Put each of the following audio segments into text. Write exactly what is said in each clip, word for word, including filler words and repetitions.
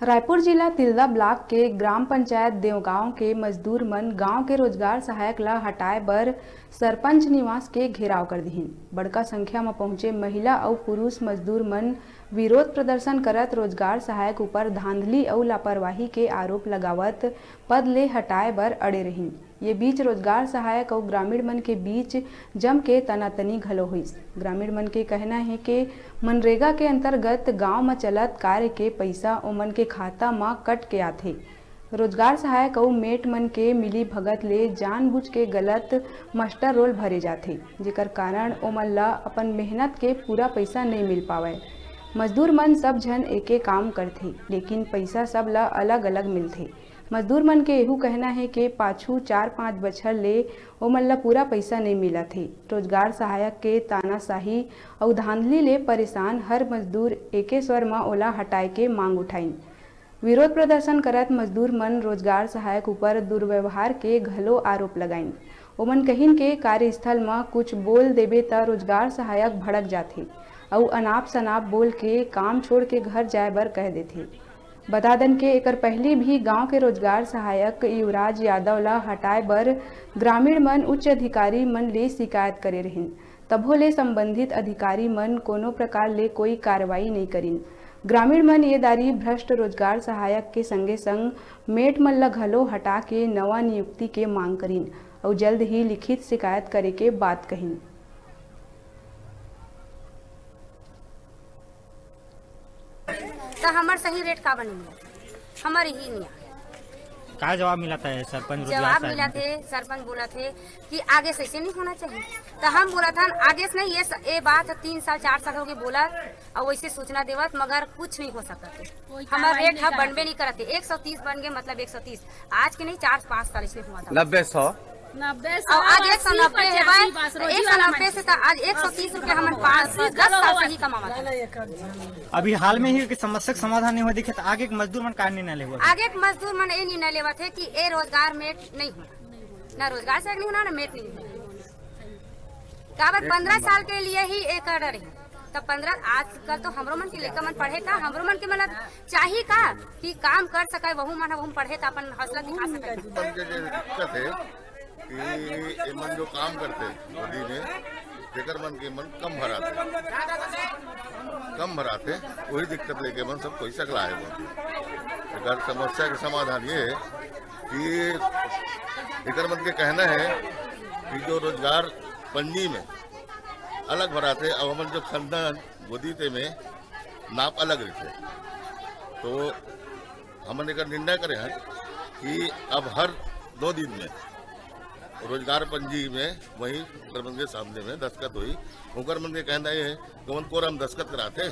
रायपुर जिला तिल्दा ब्लॉक के ग्राम पंचायत देवगांव के मजदूर मन गांव के रोजगार सहायक ला हटाए बर सरपंच निवास के घेराव कर दिहिन। बड़का संख्या म पहुंचे महिला अउ पुरुष मजदूर मन विरोध प्रदर्शन करत रोजगार सहायक ऊपर धांधली अउ लापरवाही के आरोप लगावत पद ले हटाए बर अड़े रहिन। ये बीच रोजगार सहायक अउ ग्रामीण मन के बीच जम के तनातनी घलो होइस। ग्रामीण मन के कहना हे के मनरेगा के अंतर्गत गांव म चलत कार्य के पइसा ओमन के खाता म कट के आथे। रोजगार सहायक अउ मेट मन के मिली भगत ले जानबूझ के गलत मस्टर रोल भरे जाथे, जेकर कारण ओमन ल अपन मेहनत के पूरा पइसा नइ मिल पावय। मजदूर मन सब झन एके काम करथे, लेकिन पइसा सब ल अलग-अलग मिलथे। मजदूर मन के एहू कहना हे के पाछू चार पाँच बछर ले ओमन ल पूरा पइसा नइ मिलत हे। रोजगार सहायक के तानाशाही अउ धांधली ले परेशान हर मजदूर एके स्वर म ओला हटाए के मांग उठाइन। विरोध प्रदर्शन करत मजदूर मन रोजगार सहायक ऊपर दुर्व्यवहार के घलो आरोप लगाइन। ओमन कहिन के कार्यस्थल म कुछ बोल देबे त रोजगार सहायक भड़क जाथे अउ अनाप शनाप बोल के काम छोड़ के घर जाए बर कह देथे। बता दन के एकर पहिली भी गांव के रोजगार सहायक युवराज यादव ला हटाए बर ग्रामीण मन उच्च अधिकारी मन ले शिकायत करे रहिन, तभो ले संबंधित अधिकारी मन कोनो प्रकार ले कोई कार्रवाई नइ करिन। ग्रामीण मन ये दारी भ्रष्ट रोजगार सहायक के संगे संग मेट मन ल घलो हटा के नवा नियुक्ति के मांग करिन अउ जल्द ही लिखित शिकायत करे के बात कहिन। त हमर सही रेट का बनी मिला, हमर ही निया। का जवाब मिला था सरपंच रोजगार जवाब साहब मिला के? थे, सरपंच बोला थे कि आगे से ऐसे नहीं होना चाहिए। तो हम बोला था आगे से नहीं, ये स-, ये बात तीन साल चार साल हो गए बोला और वैसे सूचना देवत, मगर कुछ नहीं हो सकता थे। हमार रेट हम बनबे नहीं करते, एक सौ तीस बन गए, मतलब एक सौ तीस आज के नहीं, चार पाँच साल इसमें हुआ था। नब्बे सौ। नब्बे सौ, और आज एक सौ नब्बे है भाई, पचासी बस, रोजी एक सौ नब्बे वाला से तो आज एक सौ तीस रुपया हमन पाँच, अस्सी दस साल से ही कमावत है। अभी हाल में ही कि समस्या के समाधान नहीं हुआ दिखे, तो आगे के मजदूर मन का निर्णय लेवा? आगे के मजदूर मन ये निर्णय लेवा थे कि ए रोजगार में नहीं होना, ना रोजगार से नहीं होना, ना मेट नहीं होना। काबर एक पंद्रह नंबर। साल के लिए ही एक ऑर्डर है, तब पंद्रह, आजकल तो हमरो मन के लइका मन पढ़े था, हमरो मन के मतलब चाही का कि काम कर सके, वहू मन, वहू पढ़े था, अपन हौसला दिखा सके। अपन के जे दिक्कत है कि एमन जो काम करते नदी में, तेकर मन के मन कम भराते, कम भराते, वही दिक्कत लेके मन सब कोई सकला है। एकर समस्या के समाधान ये है कि एकर मन के कहना है कि जो रोजगार पंजी में अलग भराथे, अब हमन जो खंदन गोदीते में नाप अलग रहिथे। तो हमन एकर निर्णय करे हन कि अब हर दो दिन में रोजगार पंजी में वही ओकर मन के सामने में दस्तखत होई। ओकर मन के कहना ये है कि हमन कोरम दस्तखत कराथे,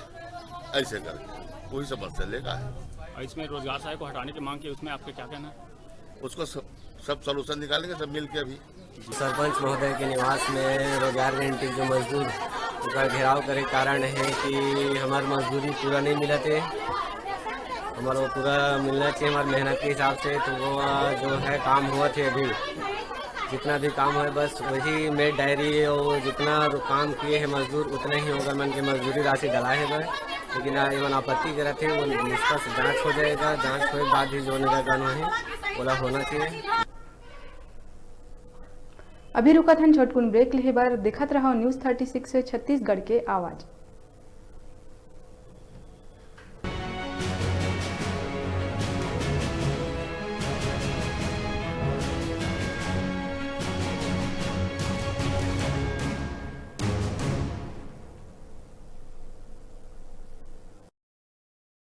ऐसे करके वही समस्या लेकर आए। और इसमें रोजगार सहायक को हटाने की मांग की, उसमें आपका क्या कहना है? उसको सब, सब सॉल्यूशन निकालेंगे सब मिल के अभी। सरपंच महोदय के निवास में रोजगार गारंटी जो मजदूर ओकर घेराव करे के कारण है कि हमार मजदूरी पूरा नहीं मिलत है, हमार वो पूरा मिलना चाहिए हमार मेहनत के हिसाब से। तो वो जो है काम हुआ थे अभी, जितना भी काम है बस वही मेट डायरी और जितना रो-, काम किए हैं मजदूर उतना ही ओकर मन के मजदूरी राशि डला है बस। लेकिन आ, एमन आपत्ति करत हे, वो निष्पक्ष जांच हो जाएगा, जांच होए के बाद ही जो निराकरण है, ओला होना चाहिए। अभी रुकत हन छोटकुन ब्रेक लेहे बर, देखत रहव न्यूज़ थर्टी सिक्स छत्तीसगढ़ के आवाज।